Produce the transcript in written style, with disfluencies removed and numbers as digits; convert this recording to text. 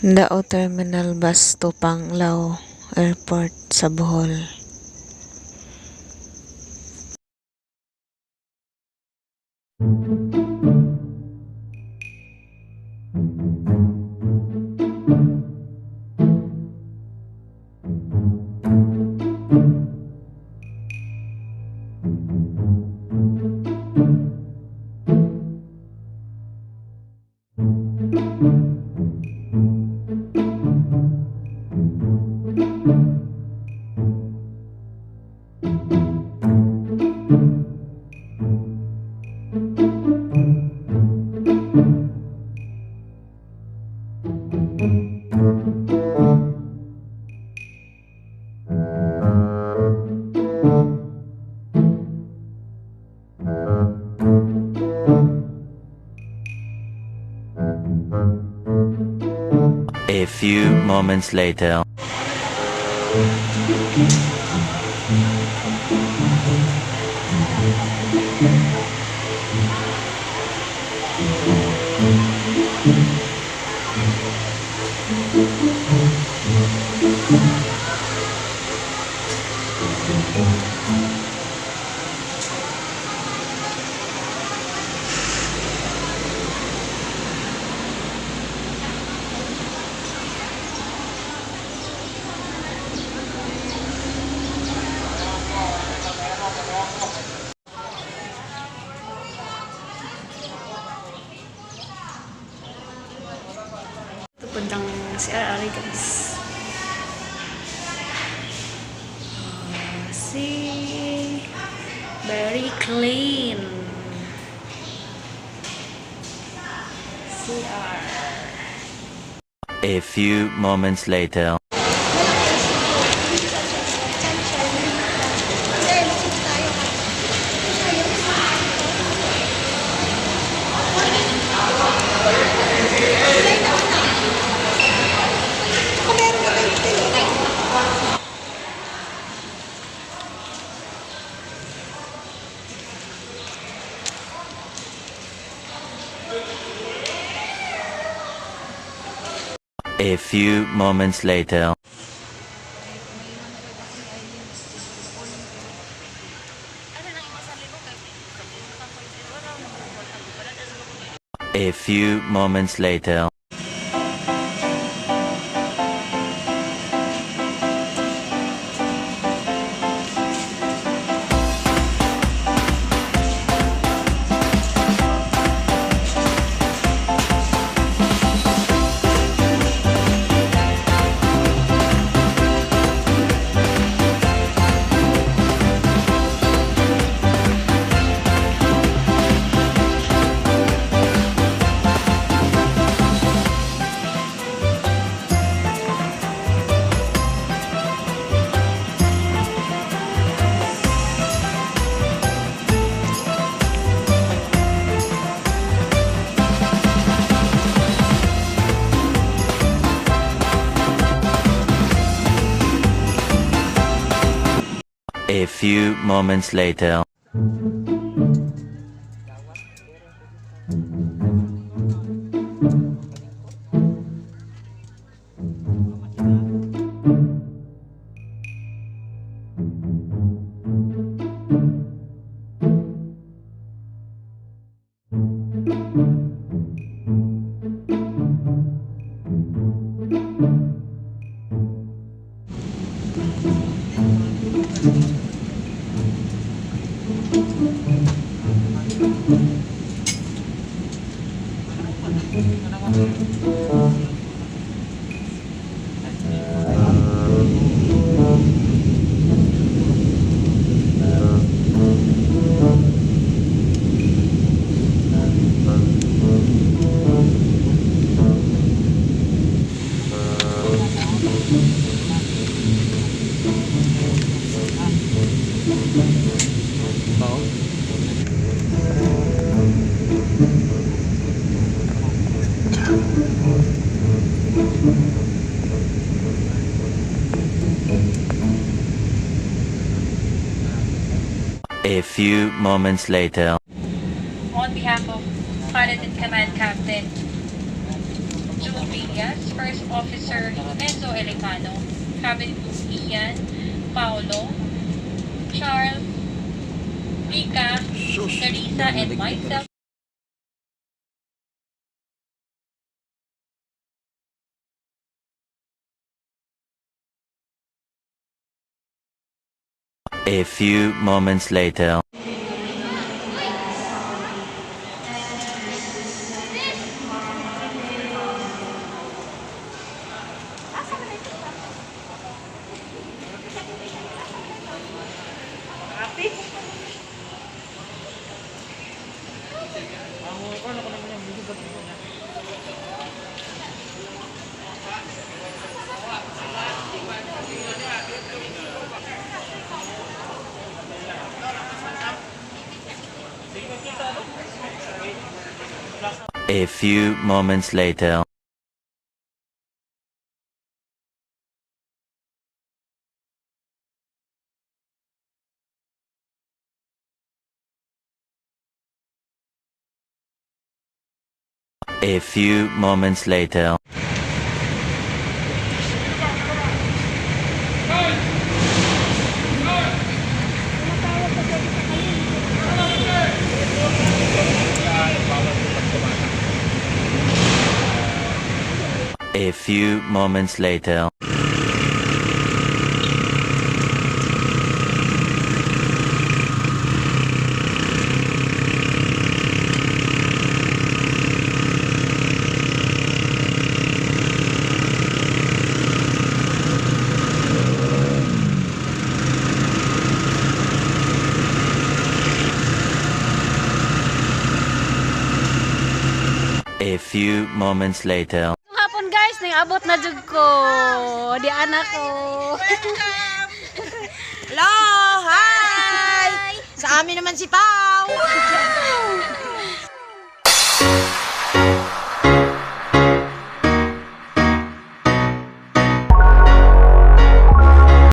Dao Terminal Bus to Panglao Airport sa Bohol. A few moments later. Ito puntang CR guys. See, very clean. CR. A few moments later. A few moments later. A few moments later. A few moments later. A few moments later. On behalf of Pilot in Command Captain June Reyes, First Officer Enzo Elecano, Cabin Crew Ian, Paolo, Charles, Rika, Teresa, and myself. A few moments later. A few moments later. A few moments later. A few moments later. A few moments later. Hapon guys, nangabot na jud ko. Di anak ko. Hello! Hi! Sa amin naman si Pau!